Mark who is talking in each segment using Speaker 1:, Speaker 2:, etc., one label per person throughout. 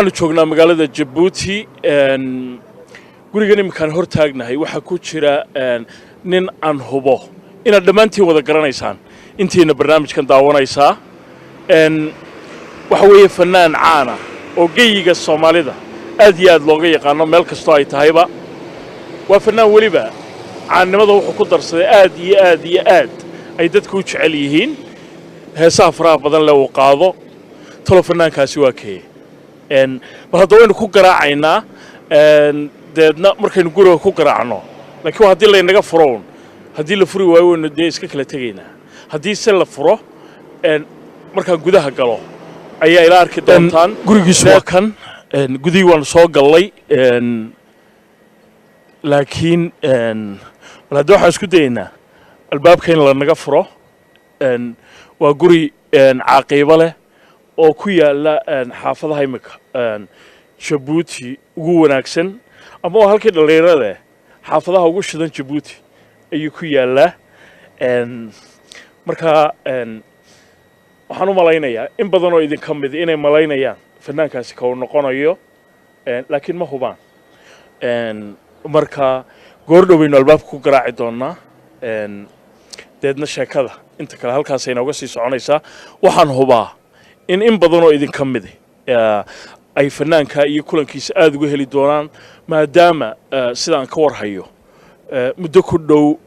Speaker 1: Waxaanu joognaa magaalada Jabuuti. Gurigan iminkaan hor taagnahay waxaa ku jira nin aan hubo inaad dhammaantiin wada garanaysaan, intiina barnaamijkan daawanaysaa. Waxa weeye fanaan caana oo geyiga Soomaalida aad iyo aad looga yaqaano meel kastoo ay tahayba. Waa fanaan weliba caannimada wuxuu ku darsaday aad iyo aad iyo aad ay dadku u jecel yihiin heesaha faraha badan leh uu qaado. Talo fanaankaasi waa kee? Bal hadda waynu ku garaacaynaa, deedna markaynu guriga ku garaacno, laakiin waa haddii laynaga furo un. Haddii la furi waayo, waynu dee iska kala tegaynaa. Haddii se la furo, markaan gudaha galo ayaa ila arki doontaan. Gurigiisu waa kan. Gudihii waanu soo gallay, laakiin bal hadda waxaan isku dayaynaa albaabka in lanaga furo. Waa guri caaqiibo leh oo ku yaalla xaafadaha imika Jabuuti ugu wanaagsan, ama waa halkii dhallinyarada xaafadaha ugu shidan Jabuuti ayuu ku yaallaa. Markaa waxaan u malaynayaa in badan oo idinka mid inay malaynayaan fanaankaasi ka uu noqonayo, laakiin ma hubaan. Marka goor dhow baynu albaabka ku garaaci doonaa, deedna sheekada inta kale halkaasay inooga sii soconaysaa. Waxaan hubaa in badan oo idinka midi ay fanaanka iyo kulankiisa aada uga heli doonaan, maadaama sida aan ka warhayo muddo ku dhow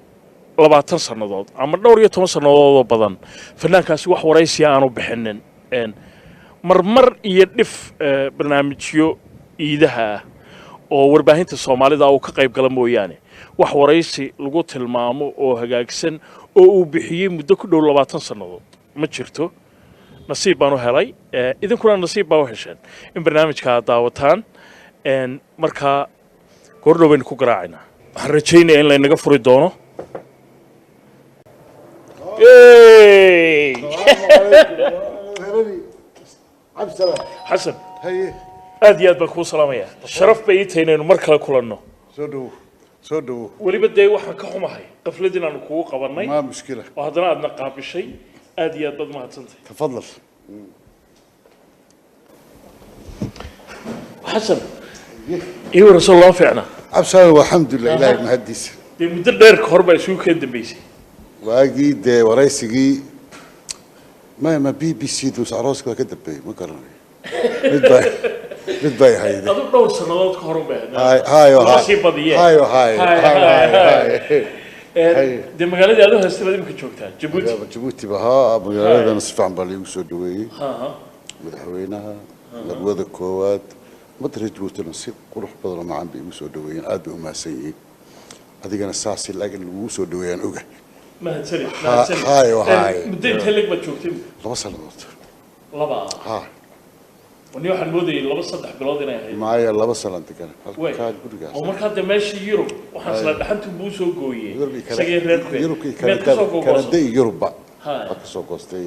Speaker 1: 20 sannadood ama dhowr iyo toban sannadood oo badan fanaankaasi wax waraysiya aanu bixinin. Marmar iyo dhif barnaamijyo iidaha ah oo warbaahinta Soomaalida uu ka qayb gala mooyaane, wax waraysi lagu tilmaamo oo hagaagsan oo uu bixiyey muddo ku dhow 20 sannadood ma jirto. Nasiib baan u helay, idinkuna nasiib baa u hesheen in barnaamijka aad daawataan. Markaa goordhow baynu ku garaacaynaa. Waxaan rajaynayaa in laynaga furi doono. Hey!
Speaker 2: Cabdisalaam.
Speaker 1: Xasan.
Speaker 2: Haye.
Speaker 1: Aad iyo aad baan kuu salaamaya. Sharaf bay ii tahay inaynu mar kale kulanno.
Speaker 2: Soo dhowo, soo dhowo.
Speaker 1: Weliba dee waxaan ka xumahay qaflad inaanu kugu qabannay.
Speaker 2: ما مشكلة.
Speaker 1: Oo haddana aadna qaabishay. Aad iyo aad baad mahadsantahay.
Speaker 2: تفضل.
Speaker 1: Xasan, ii warasoo loo fiicna?
Speaker 2: Cabdisalaam, alxamdulilah, Ilaahay mahadiisa.
Speaker 1: Dee muddo dheer ka hor baa isugu keen dambeysay.
Speaker 2: Waagii dee waraysigii ma BBC dus arooska waa ka dambeeyey, ma garanayo, mid bay hayde.
Speaker 1: Adu dhowr sannadood ka hor un bay ahayd.
Speaker 2: Hay hayo.
Speaker 1: Lama sii badiyee.
Speaker 2: Hayo hay.
Speaker 1: Hay,
Speaker 2: hay
Speaker 1: hay,
Speaker 2: hay hay.
Speaker 1: Dee magaaladii aad u haystay baad imika joogtaa, Jabuuti.
Speaker 2: Jabuuti ba haa, magaaladana si fiican baa laigu soo dhaweeyey. Madaxweynaha, marwada koowaad, ummadda reer Jabuutina si qurux badan oo macaan bay igu soo dhaweeyeen. Aad bay u mahadsan yihiin. Adigana saasi laakiin lagugu soo dhaweeyaan oga.
Speaker 1: Mahadsanid, mahadsanid.
Speaker 2: Hayo, hayo.
Speaker 1: Muddo intee leeg baad joogtay?
Speaker 2: 2 sannadood.
Speaker 1: Laba?
Speaker 2: Ha.
Speaker 1: Wani waxaan moodayay 2-3 bilood inay ahayd.
Speaker 2: Maaya, 2 sanaan degan
Speaker 1: Way.
Speaker 2: halkaa gurigaas.
Speaker 1: Oo markaa dee meeshii Yurub waxaan isla dhaxantu buu soo gooyey
Speaker 2: Yurub iyo
Speaker 1: isagii reerku
Speaker 2: Yurub iyo
Speaker 1: miyaad kasoo
Speaker 2: Kanada.
Speaker 1: googoosan?
Speaker 2: Kanada iyo Yurubba.
Speaker 1: Hay.
Speaker 2: Waa kasoo goostay,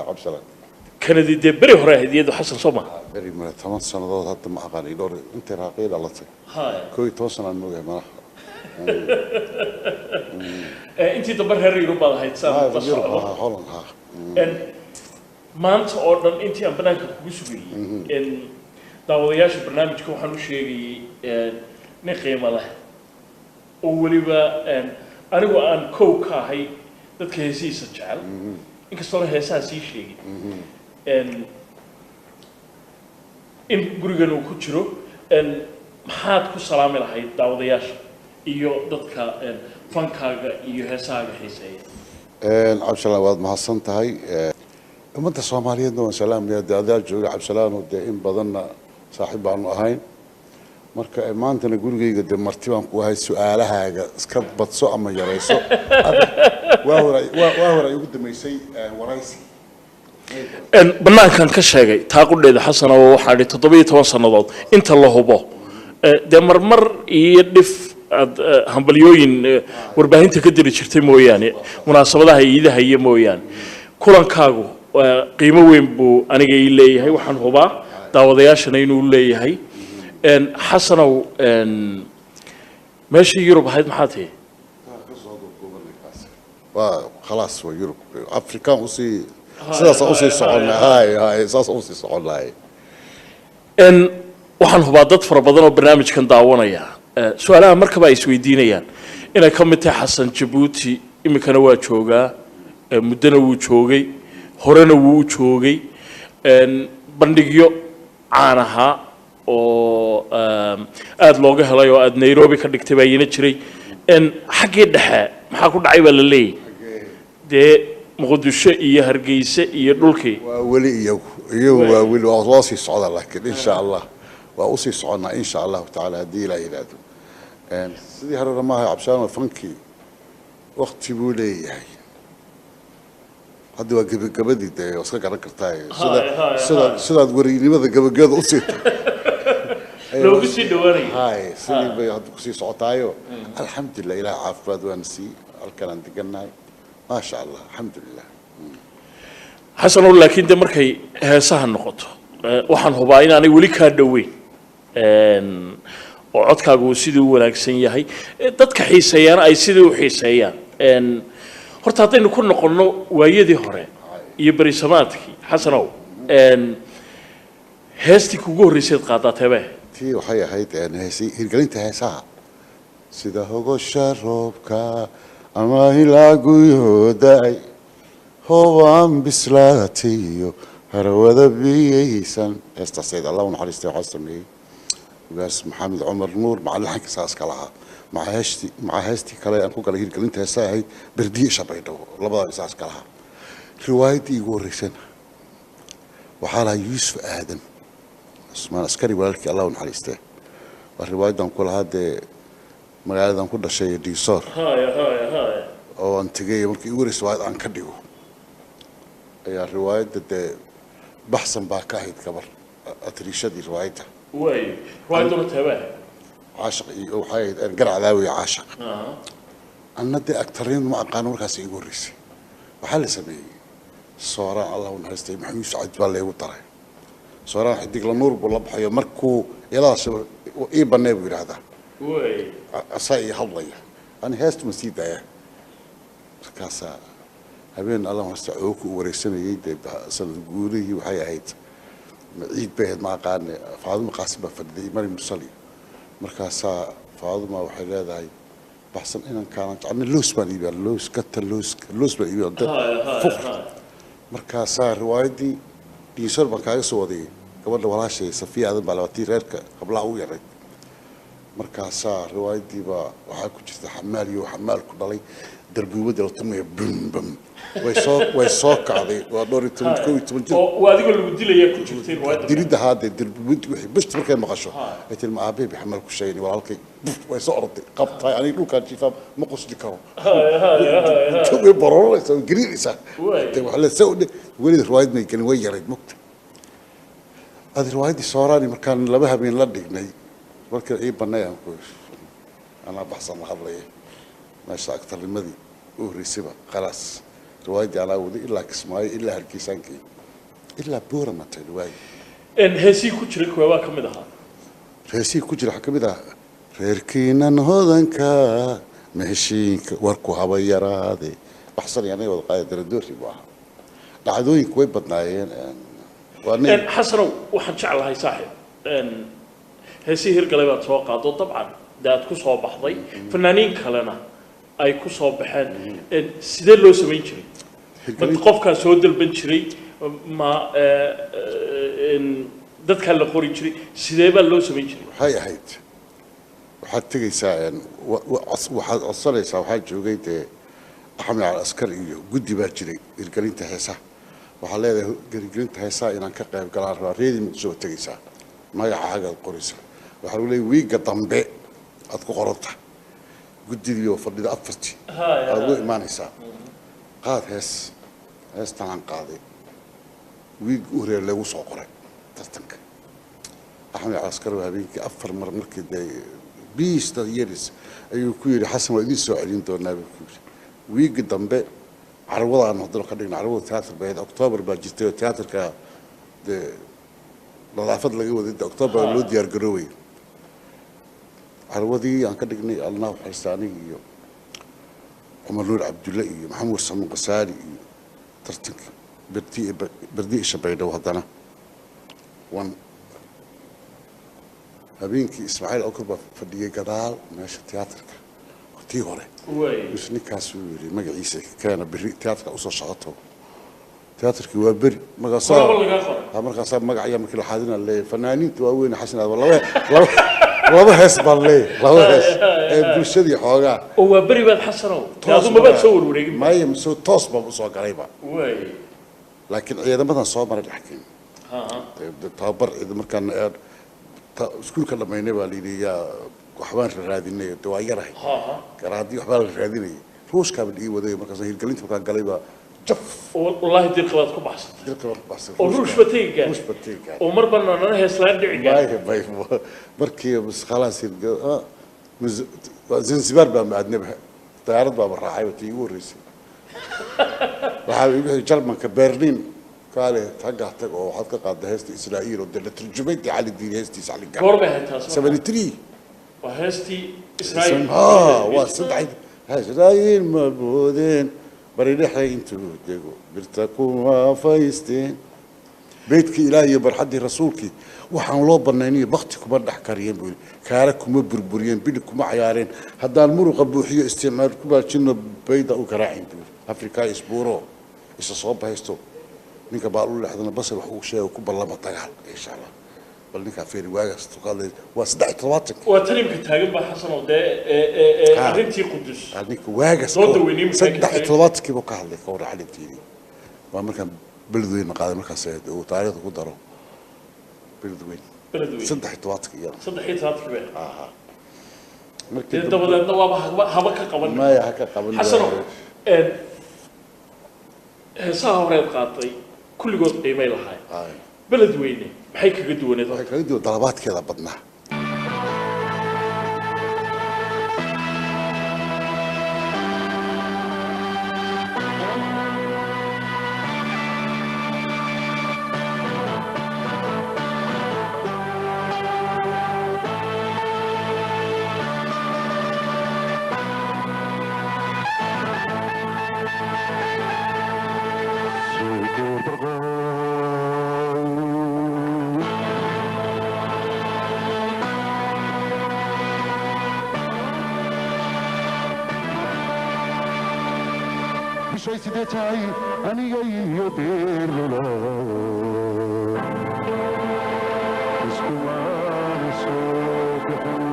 Speaker 2: Cabdisalaan.
Speaker 1: Kanadi dee beri hore ahayd iyadu, Xasan, soo maha?
Speaker 2: Beri male, 10 sannadood hadda ma aqaan iyo dhowr intay raaqii dhalatay. 11 sanaan mogahay malaha.
Speaker 1: Intii dambe reer Yurub baad ahayd saan la
Speaker 2: Yurub
Speaker 1: socdo.
Speaker 2: Ha, Holland ha.
Speaker 1: Maanta oo dhan intii aan banaanka kugu sugayey, daawadayaasha barnaamijka waxaan u sheegayey nin qiimo leh oo weliba anigu aan kow ka ahay dadka heesihiisa jecel, inkastoona heesaha sii sheegin, in gurigan uu ku jiro. Maxaad ku salaami lahayd daawadayaasha iyo dadka fankaaga iyo heesahaaga xiiseeya?
Speaker 2: Cabdisalaan, waad mahadsan tahay. Ummadda Soomaaliyeedna waan salaamaya. Dee adaa jooga, Cabdisalaan, oo dee in badanna saaxiib baanu ahayn. Marka maantana gurigayga dee marti baan ku ahay. Su-aalahaaga iska badso ama yarayso. Waa hore ay ugu dambeysay waraysi.
Speaker 1: Banaankan ka sheegay taa qudheeda, Xasan, oo waxaa idhi 17 sannadood inta la hubo. Dee marmar iyo dhif aad hambalyooyin warbaahinta ka diri jirtay mooyaane, munaasabadaha iidaha iyo mooyaane, kulankaagu qiimo weyn buu aniga ii leeyahay. Waxaan hubaa daawadayaashana inuu leeyahay. Xasanow, meeshii Yurub ahayd maxaa tihi?
Speaker 2: Waa khalaas, waa Yurub, Afrikaan usii sidaasaan usii soconnay. Hay hay, saasaan usii soconnahay.
Speaker 1: Waxaan hubaa dad fara badan oo barnaamijkan daawanaya su-aalaha markaba ay isweydiinayaan inay ka mid tahay Xasan Jabuuti iminkana waa joogaa, muddona wuu joogay, horena wuu u joogay, bandhigyo caan ahaa oo aada looga helay oo aada Nairobi ka dhigtay baa iina jiray. Xaggii dhexe maxaa ku dhacay baa la leeyahy, dee Muqdisho iyo Hargeysa iyo dhulkii?
Speaker 2: Waa weli iyagu waa weli waa loo sii socdaa, laakiin insha Allah waa usii soconnaa insha Allahu tacaala haddii Ilaah yidhaahdo. Sidii horena maaha Cabshaan, fankii wakti buu leeyahay. Hadda waa gebagabadii, dee waa iska garan kartaa sida sida sidaad warinimada gebagabada usii
Speaker 1: loogu sii dhawaanaya.
Speaker 2: Hay, sidii bay hadda kusii socotaayo. Alxamdulilah, Ilaah caafimaad waana siiyey, halkan aan degannahay, maasha Allah, alxamdulilah.
Speaker 1: Xasanow, laakiin dee markay heesaha noqoto, waxaan hubaa inaanay weli kaa dhoweyn, oo codkaagu uu sidii u wanaagsan yahay, dadka xiiseeyaana ay sidii u xiiseeyaan. Horta haddaynu ku noqonno waayadii hore iyo berisamaadkii, Xasanow, heestii kugu horreyseed qaadaa teebe?
Speaker 2: Tii waxay ahayd heesi hirgelinta heesaha, sida hogosha roobka ama hilaaguyo da-ay, hobaan bislaatay iyo harawada biyaysan. Heestaaseed, Allah u naxariistay, waxaa sameeyey ugaas Maxamed Cumar Nuur, maca laxanka saas ka lahaa, maca heestii kale aan ku galay hirgelinta heesaha ahayd Berdiye Shabaydhabo, labadaa saas ka lahaa. Riwaayaddii iigu horreysana waxaa lahaa Yuusuf Aadan Cusmaan Askari, walaalkii, Allah u naxariistee. Waa riwaayaddan ku lahaa dee magaaladan ku dhashay Diisoor
Speaker 1: haya haya haya
Speaker 2: oo aan tegay markii igu horreysay riwaayad aan ka dhigo ayaa riwaayadda dee Baxsan baa ka ahayd gabar atriishadii riwaayadda.
Speaker 1: Way riwaayadduna teebe?
Speaker 2: Caashaq iyo waxay ahayd Garcadaawi iyo Caashaq. Anna dee actornimadu ma aqaano, markaas igu horreysay. Waxaa la sameeyey Sooraan, Allah u naxariistay, Maxamed Yuusuf Cabdi baa laygu daray. Sooraan Xidig la Nuur buu la baxayo, markuu iladaas ii bannee buu yidhaahdaa, asaa ii hadlaya, ani heestu ma sii daaya. Markaasaa habeen, Allah naxariista, cooku u wareysanayay dee sanad guurihii waxay ahayd ma ciid bay ahayd ma aqaane, Faaduma Qaasim baa fadhiday, Mari Mursali. Markaasaa Faaduma waxay leedahay, "Baxsan inaan kaanan jecelna loos baan iibiyaa, loos gata, loos, loos baan iibiyaa dad fuqr." Markaasaa riwaayaddii Diinsor baan kaaga soo waday, gabadha walaashay Safiya Aadan baa labatii reerka hablaha ugu yarayd. Markaasaa riwaayaddii baa waxaa ku jirta xamaal iyo xamaal ku dhalay darbuubadda la tumaya, bum bum, way soo kacday, waa dhowr iyo toban, 11 jir.
Speaker 1: Oo waa adigoo lagu dilaya ku jirtay riwaayadda?
Speaker 2: Dilidda haadee, darbuubaddi wixii bashti markay maqasho ay tiri, "Ma aabbahay bay xamaal ku sheegay walaalkay?" Buf, way soo orday, qabtay, aniga dhulkaan jiifaa, ma qosli karo, way barooraysaa, way gariiraysaa. Dee waxaa la saa u dhe weliba riwaayad may gelin, way yarayd mugta adi. Riwaayaddii Sooraani markaan laba habeen la dhignay, markii ii bannay aan ku anaa Baxsan la hadlaya meesha, actornimadii u horreysayba khalaas. Riwaayaddii anaa waday ilaa Kismaayo, ilaa Hargeysaan geeyey, ilaa Boorama tay riwaayadii.
Speaker 1: Heesii ku jiray kuweebaa ka mid ahaa?
Speaker 2: Heesihii ku jira waxaa ka mid ah reerkiinan hodanka meheshiinka warku haba yaraade, Baxsan iyo anaga wada qaadi daradoori buu ahaa. Dhacdooyinku way badnaayeen, waa nin
Speaker 1: Xasanow, waxaan jeclahay saaxiib, heesihii hirgalay baad soo qaado, dabcan dee aad ku soo baxday, fanaaniin kalena ay ku soo baxeen. Sidee loo samayn jiray? Ma qofkaa soo dalban jiray, ma dadkaa la qori jiray? Sidee baa loo samayn jiray?
Speaker 2: Waxay ahayd waxaad tegaysaa, waxaad codsanaysaa. Waxaa joogay dee Axmed Cali Askar iyo guddi baa jiray hirgelinta heesaha. Waxaa leedahay, "Hirgelinta heesaha inaan ka qayb galaan rabaa." Reedii Muqdisho baad tegaysaa, magacaagaad qoraysaa, waxaa lagu leeyahay wiigga dambe aad ku qoranta guddidii oo fadhida afartii aad ugu imaanaysaa, qaad hees. Heestan aan qaaday wiigga u horeeya lagu soo qoray tartanka. Axmed Cali Askar waa habeenkii afar mar markii dee biista yeris ayuu ku yidhi, "Xasan waa idiin soo celin doonaa," buu ku yidhi. Wiigga dambe carwadaan haddana ka dhigna, carwada tiyaatar bay ahayd, Octoobar baa jirtay oo tiyaatarka dee nadaafad laga waday, dee Octoobar loo diyaar garoobay. Carwadii aan ka dhignay, Allah waxaysta, aniga iyo Cumar Nuur Cabdulle iyo Maxamuud Samuun Qasaali iyo tartanka Berdi Berdi Isha Baydhabo haddana one. Habeenkii Ismaaciil Okor baa fadhiyay gadaal meesha tiyaatarka tii hore. Mis ninkaas uu yidhi magaciisa keena berri tiyaatarka usoo socoto. Tiyaatarkii waa beri markaasaa markaasaa magacayaa markii la xaadina leeyahay fanaaniinta waaweyn Xasan Aadan laba laba hees baan leeyahay, laba hees ee bulshadii xoogaa.
Speaker 1: Oo waa beri baad Xasanow adu mabaad soo warwareegin?
Speaker 2: Maya, soo toos baan usoo galayba, laakiin ciidamadan soo maray dhexkeen tababar ciidan markaan iskuulka dhamaynay baa layidhi yaa waxbaan raadinay, de waa yarahay garaadii waxbaa la raadinayay, ruushkaaba la ii waday. Markaas hirgelinta markaan galay baa jaf.
Speaker 1: Wallaahi dirqa baad ku baxsatay.
Speaker 2: Dirqa baan ku baxsatay.
Speaker 1: Oo ruush ba tegi gaar?
Speaker 2: Ruush ba tegi gaar.
Speaker 1: Oo mar bana nana heeslaan dhici gaar?
Speaker 2: Maya maya, markii khalaas Zanzibar baan aadnaba, diyaarad baaba raacay tii igu horreysay. Waxaa igu xigay Jarmalka Berlin, kaale tagga tag oo waxaad ka qaaday heesta Israa'iil oo dee la turjumay, dee Cali Diini heestiisa Cali Gaar.
Speaker 1: Goor bay ahayd taas?
Speaker 2: 73.
Speaker 1: Waa heestii Israa'iil?
Speaker 2: Waa saddex Israa'iil ma boodeen bari dhexe intuu dego birta kuma faysteen beydkii Ilaah iyo barxaddii rasuulkii waxaan loo banaynayo bakti kuma dhex kariyeen buu yidhi, kaara kuma burburiyeen, bidhi kuma cayaareen, haddaan muruqa buuxiyo isticmaal ku baajino bayda u garaacin buu yidhi. Afrika isbuuro isa soo bahaysto ninka baal u leexdana basar wax uu sheego ku ballama dagaal insha Allah. Bal ninkaa feeri waagaas tukaadlay waa 73.
Speaker 1: Waa talimka taagan baa Xasan oo dee arrintii Qudus
Speaker 2: ninka waagaas
Speaker 1: dooda weynii
Speaker 2: 73-kii buu ka hadlay ka warra xalintiidii. Waa markaan Beledweyne qaaday, markaas uu taariikhda ku daro Beledweyne.
Speaker 1: Beledweyne
Speaker 2: 73-kii iyana.
Speaker 1: 73-kii bay.
Speaker 2: Aha.
Speaker 1: Dee dabadeedna waaba haba ka qaban.
Speaker 2: Maya, ha ka qaban.
Speaker 1: Xasanow, heesaha horeed qaatay kulligood qiimay lahaay, Beledweyne maxay kaga duwaneed?
Speaker 2: Waxay kaga duwan dalabaadkeeda badnaa.
Speaker 3: Bishay sidee tahay aniga iyo Beerlula iskumaana soo bixin.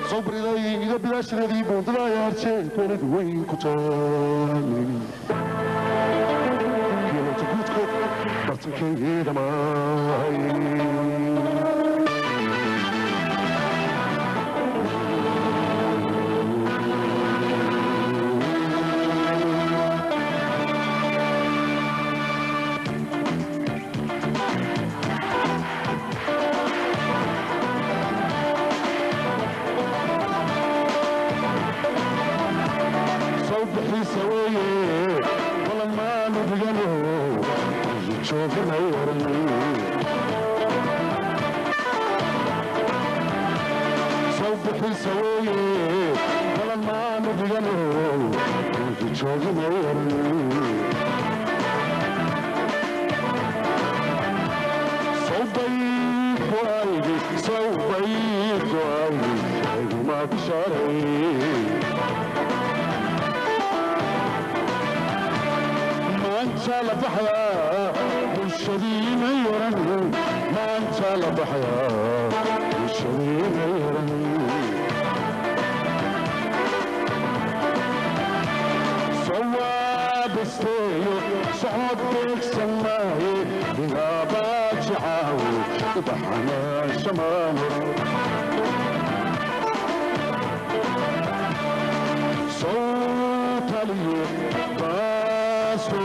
Speaker 3: Soo briday iga bilaashadii buundadayaarje beled weyn ku taal kiilanta guudkood bartankeygii dhamaay. Soo bixiisa weeye balan maanu dhigano jooganay waran. Soo bixiisa weeye balan maanu dhigano jooganay waran. Soo bay go-aygi, soo bay go-aygi iguma bishaaray. Maanta la baxyaa bulshadiina yaran, maanta la baxyaa bulshadiina yaran. Sawaabisteeyo socod beegsan maaye igaabajicaawo ubaxana shamaano sowtaliyo baasto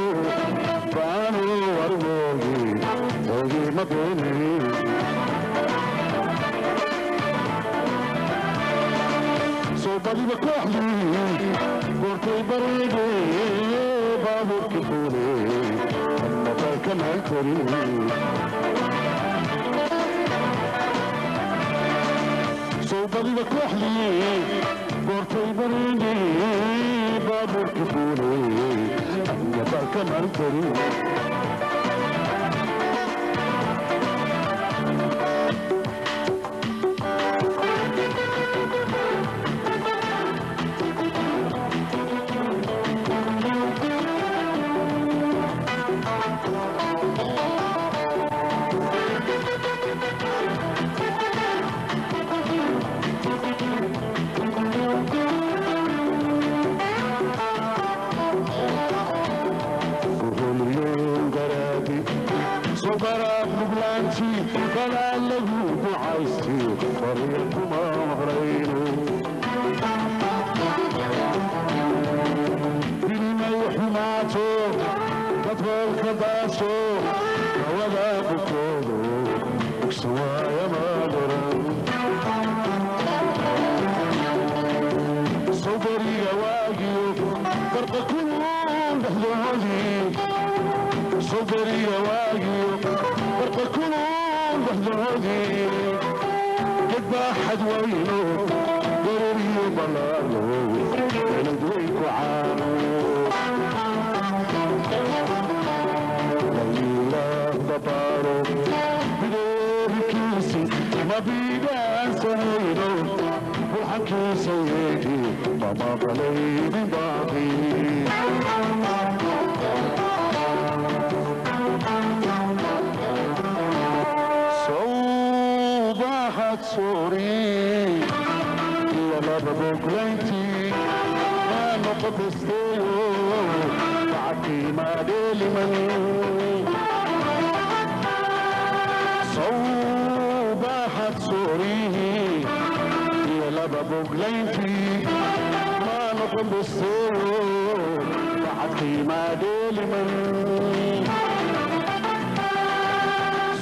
Speaker 3: baano warwoogi ogi mabeene. Soo badiba kooxdii goortay bareege baabuurki fuule mabalkamaan korin. Soo badiba kooxdii Goortay barini baabuurka fuulay, aniga baalkamaan karin. Sogaraab nuglaantii balaa lagu ducaysti, fariir kuma maqlayno. Bilimay xumaato dadhoolka daaso, hawada bukoodo bugsa waaya ma garan. Sogariga waagiyo barqa kulul dhexdoodii, sogariga waagiyo barqa kulul dhexdoodii, gedbaaxad weyno garariyo ballaalo beled weyn ku caano layilaah dabaaro bideerikiisi ma biigaansanayno, bulxankiisa yeedhi mamaqalaynin baaqi. Sawbaxad soori iyo laba boglayntii maa noqotasteeyo bacadkii maadheeliman. Sawbaxad soori iyo laba boglayntii maa noqotasteeyo bacadkii maadheeliman.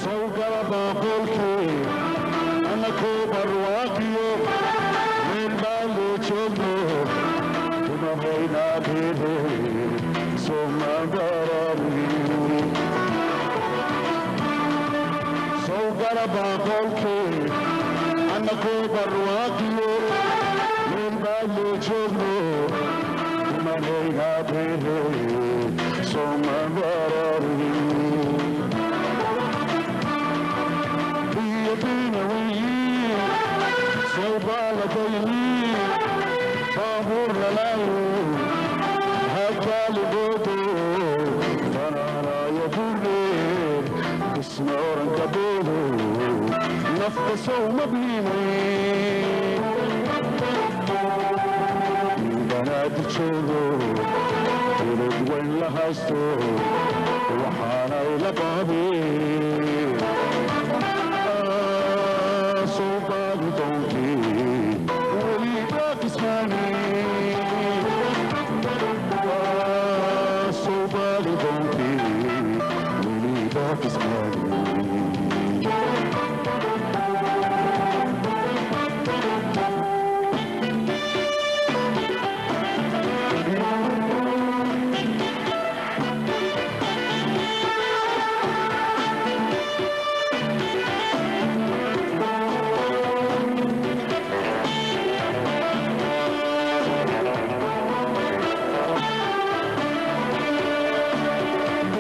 Speaker 3: Sawgala baaqolkii anakoo barwaaqiyo meel baan loo joogno tumahaynaabeede somabarari. Sawgala baaqolkii anakoo barwaaqiyo meel baan loo joogno tumahaynaabeede somabarari. Sawbaaladayni baabuur lalaayo hakaaligoodo fanaanaayo burdheer isna oranka boodo nafta sowma biimay. Banaadi joogo dowlad weyn la haysto waxaanay la baabeen sowbaadi doonkii weli baaqismaani, sowbaadi doonkii weli baaqismaani.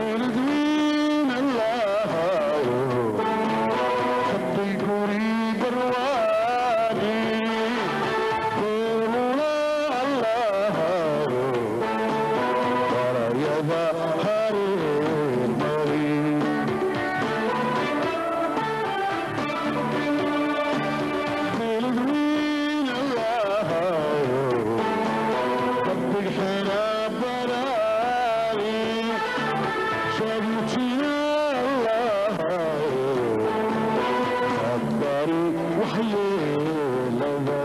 Speaker 3: Dowladweyne Allahayo, rabbi guri barwaaqi, kulula Allahayo, barayada hareer mari. Dowladweyne Allahayo, rabbi xira baraari, shabutina Allahayo, qadari waxyeelada.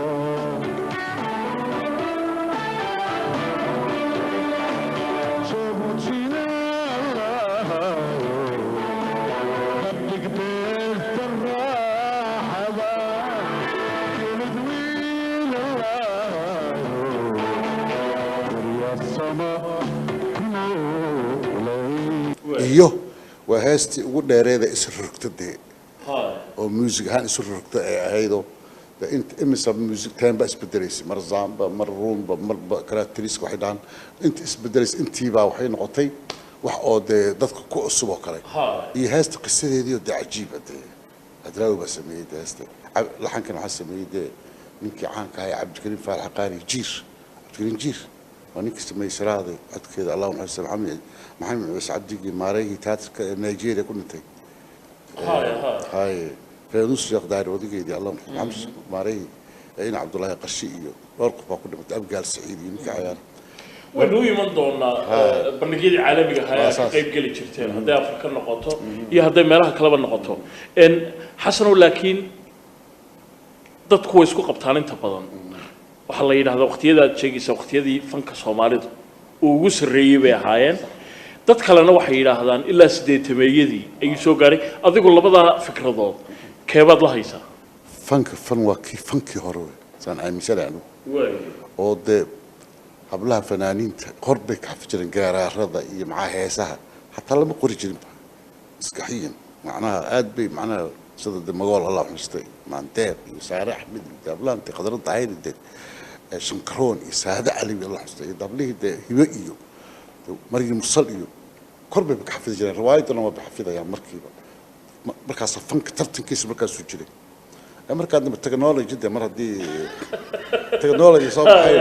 Speaker 3: Shabutina Allahayo, rabbiga beerta raaxada, dowladweyne Allahayo, guryasama ku noolay.
Speaker 2: Iyo waa heestii ugu dheereeda isu rogta dee oo muusig ahaan isu rogta ay ahaydoo Dee inta imisa music time baa isbedelaysay, mar zamba, mar rumba, marba karatirisk, waxay dhahaan inta isbedelaysay intiibaa waxay noqotay wax oo dee dadka ku cusub oo kale. Iyo heesta qisadeedii oo dee cajiiba, dee Hadraawi baa sameeyey dee heesta. Laxankan waxaa sameeyey dee ninkii caanka ahaa ee Cabdikariim Faarax Qaari Jiir. Cabdikariim Jiir waa ninkii sameeyey Siraade, codkeeda Allah naxariisto, Maxamed Ciise Cabdigii maareeyihii tiyaatarka ee Nigeria ku dhintay. Haye, Fayruus Sheekh Daahir wadigeedii, Allah naxariisto, Maxamed maareeyihii ina Cabdullaahi Qashi iyo dhowr qof baa ku dhimatay, Abgaal Saciid iyo ninkii cayaar.
Speaker 1: Waynu u iman doonaa bandhigyadii caalamiga ahaa ee aad ka qayb geli jirteen, hadday Afrika noqoto iyo hadday meelaha kaleba noqoto. Xasanow, laakiin dadku way isku qabtaan inta badan. Waxaa la yidhahdaa waqtiyada aad sheegaysa waqtiyadii fanka Soomaalidu uu ugu sarreeyey bay ahaayeen. Dad kalena waxay yidhaahdaan ilaa 80-meeyadii ayuu soo gaaray. Adigu labadaa fikradood keebaad la haysaa?
Speaker 2: Fanka fan waa kii fankii hore wey saan aaminsanahay anigu, oo dee hablaha fanaaniinta hor bay ka xafi jireen gaaraarada iyo maxaa heesaha, xataa lama qori jirinba maskaxiyan, macnaha aad bay macnaha sida de Magool, Allah xustay, Maandeer iyo Saare Axmed iyo Daablaanti Khadra Dahayr, dee Shankaroon iyo Saade Cali, Allah xustay, iyo dablihii dee Hibe iyo Maryam Mursal iyo kor bay ka xafidi jireen, riwaayadana waa xafidayaan markiiba. Markaas fanka tartankiisa markaasuu jiray. Markaa dambe technology de mar haddii technology soo baxay,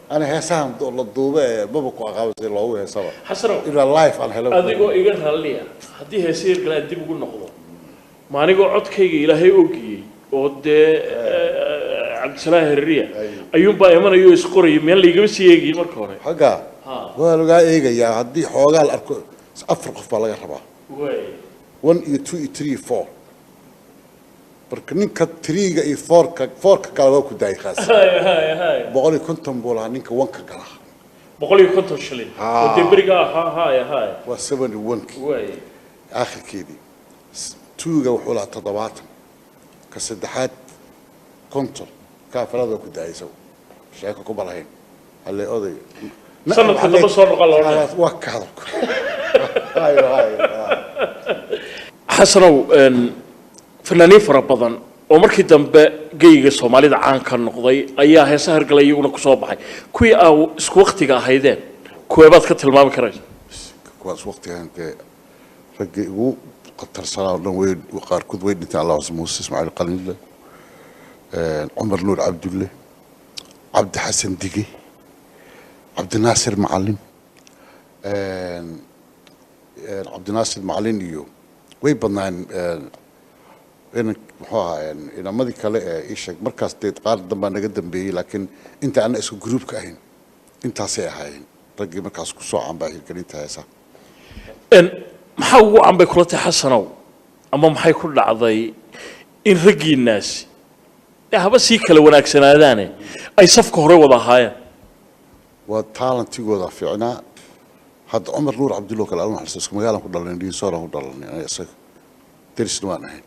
Speaker 2: ana heesahan la duube ee maba ku aqaabo si loogu heesaba.
Speaker 1: Xasanow,
Speaker 2: ilaa live aan helo.
Speaker 1: Adigoo iga raalliya, haddii heese yar kale aan dib ugu noqdo, ma anigoo codkayga Ilaahay ogiyey oo dee Cabdisalaam Herriya ayuunbaa imanayo oo isqoraya, meel laygama sii eegayin marka hore?
Speaker 2: Xagga waa lagaa eegayaa. Haddii xoogaa la arko, afar qof baa laga rabaa, 1 iyo 2 iyo 3 iyo 4. Marka ninka 3-ga iyo 4-ka, 4-ka kale waa ku daayay khaas.
Speaker 1: Hay hay hay.
Speaker 2: 150 buu lahaa ninka 1-ka galaa.
Speaker 1: 150 shilin oo dee beriga ahaa. Haya haya.
Speaker 2: Waa 71-kii aakhirkeedii. 2-ga wuxuu lahaa 70, ka saddexaad 50, ka afraad waa ku daayay isagu, sheeko kuma lahayn halle oday.
Speaker 1: Sanadka dambe soo noqon la odhanaya.
Speaker 2: Waa ka hadalku. Hayo hayo.
Speaker 1: Xasanow, fanaaniin fara badan oo markii dambe geyga Soomaalida caanka noqday ayaa heesa hergalay iyaguna kusoo baxay. Kuwii aa isku waktiga ahaydeen kuweebaad ka tilmaami karaysa?
Speaker 2: Kuwaas waqtigan dee raggii ugu khatarsanaa oo dhan way qaarkood way dhinteen. Allah xusmo, Muuse Ismaaciil Qalinle, Cumar Nuur Cabdulle, Cabdi Xasan Dige, Cabdinaasir Macalin, Cabdinaasir Macalin iyo way badnaan inan muxuu ahaa inamadii kale ee ii sheeg markaas dee qaar dambaa naga dambeeyey, laakiin inta ana isku gruupka ahayn intaasay ahaayeen raggii markaas kusoo canbaa hirgelinta heesaha.
Speaker 1: Maxaa ugu wacan bay kula tahay, Xasanow, ama maxay ku dhacday in raggiinaasi ee haba sii kala wanaagsanaadaane ay safka hore wada ahaayeen?
Speaker 2: Waa talentigooda fiicnaa. Hadda Cumar Nuur Cabdullo kale, alun xalsa, isku magaalaan ku dhalanay, Dhiinsooraan ku dhalanay aniga isaga, derisna waan ahayn.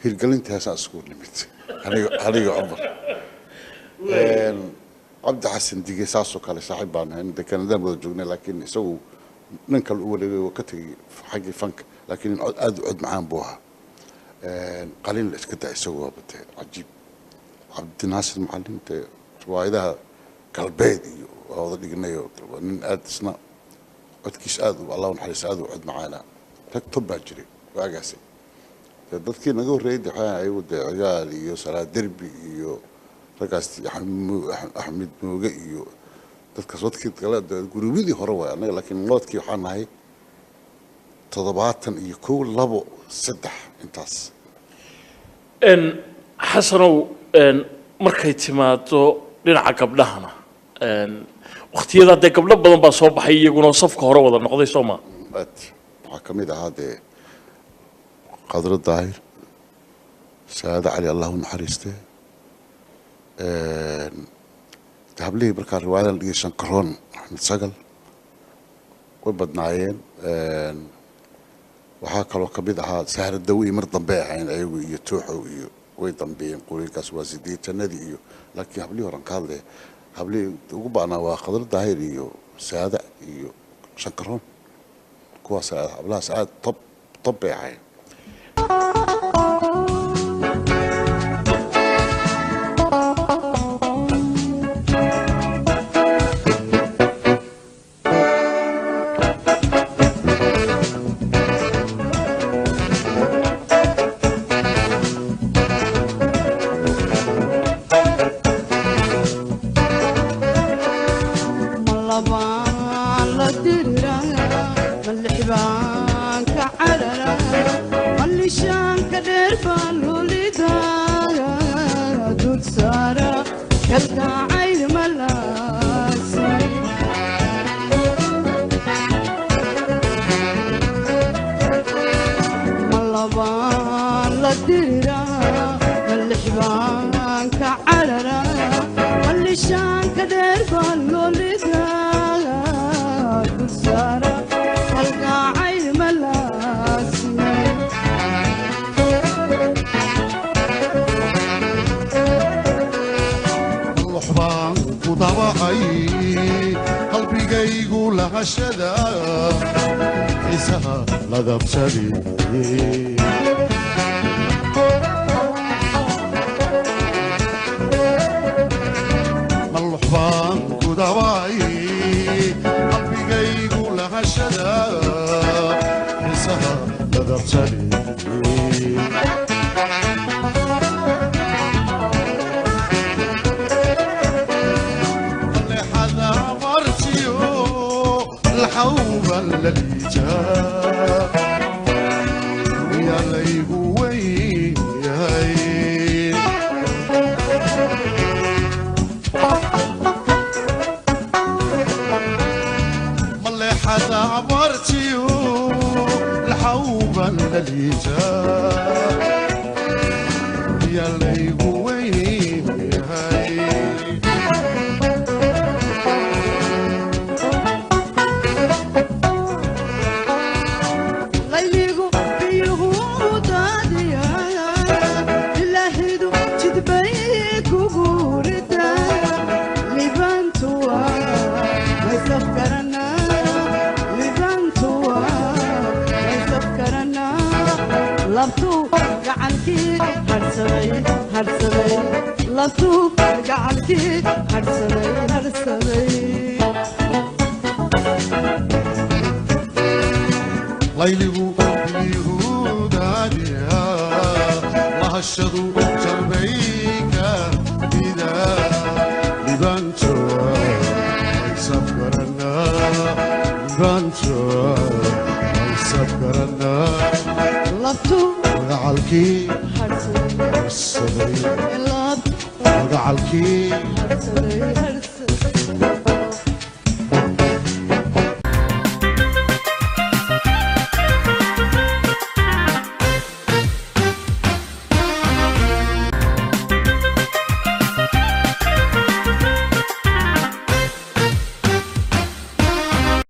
Speaker 2: Hirgelinta heesaan isku nimid aniga Cumar. Cabdi Xasan Dige saasoo kale saaxiib baan ahayn, dee Kanadaan wada joognay, laakiin isagu nin kale u wareegay oo ka tegay xaggii fanka, laakiin nin aad u cod macaan buu ahaa. Qalin la iska daa, isagu waa batee cajiib. Cabdinaasir Macalin dee riwaayadaha galbeed iyo waa wada dhignayo, waa nin aad isna codkiis aad u, Allah naxariis, aad u cod macaanaa. Rag tob baa jiray waagaasi. Dee dadkii naga horreeyay dee waxaa ayagu dee Cigaal iyo Salaad Derbi iyo raggaas, Axmed Mooge iyo dadkaas, dadkii kale dee guruubyadii hore waay. Annaga laakiin noodkii waxaan nahay 71, 2, 3 intaas.
Speaker 1: Xasanow, markay timaado dhinaca gabdhahana, waqtiyadaa dee gabdho badan baa soo baxay iyaguna oo safka hore wada noqday, soo ma?
Speaker 2: Aad waxaa ka mid ahaa dee Qadro Daahir, Saade Cali, Allah u naxariistee, dee hablihii markaa riwaayadan dhigay, Shankaroon, Axmed Sagal, way badnaayeen. Waxaa kaloo ka mid ahaa Sahra Dawi, mar dambe ahayn ayagu iyo Tooxow iyo way dambeeyeen qolooyinkaas, waa 80-adii iyo, laakiin hablihii horan ka hadlaya, hablihii ugu ba'naa waa Khadro Daahir iyo Saada iyo Shankaroon, kuwaas hablahaas aad top top bay ahaayeen.
Speaker 4: Kalgacayl malaasmay. Ma labaan la diriraa, ma lixbaan ka cararaa, ma lishaanka dheer baan loolidaa dul saara? Kalgacayl malaasmay.
Speaker 3: Lux baan ku dabacay, qalbigaygu lahashada xiisaha ladabsaday. Malux baan ku dabacay, qalbigaygu lahashada xiisaha ladabsaday. Leexada martiyo الحوبة اللي يا laygu weyn yahay. Maleexada martiyo الحوبة اللي يا laygu weyn yahay.
Speaker 4: Layligu biyuhu daadiyaa, ilaahidu jidbay kugu ridaa, libantuwa maysafkaranaa, libantuwa maysafkaranaa. Labtuu gacankii hadhsaday hadhsaday, labtuu gacankii hadhsaday hadhsaday.
Speaker 3: Layligu biyuhudaadiya, lahashadu jarbayka bida, libantoa maysafkaranaa, libantoa maysafkaranaa.
Speaker 4: Labtuu
Speaker 3: magacalkii
Speaker 4: hadhsaday
Speaker 3: harsaday
Speaker 4: labtu
Speaker 3: magacalkii
Speaker 4: hadhsaday hadhsaday.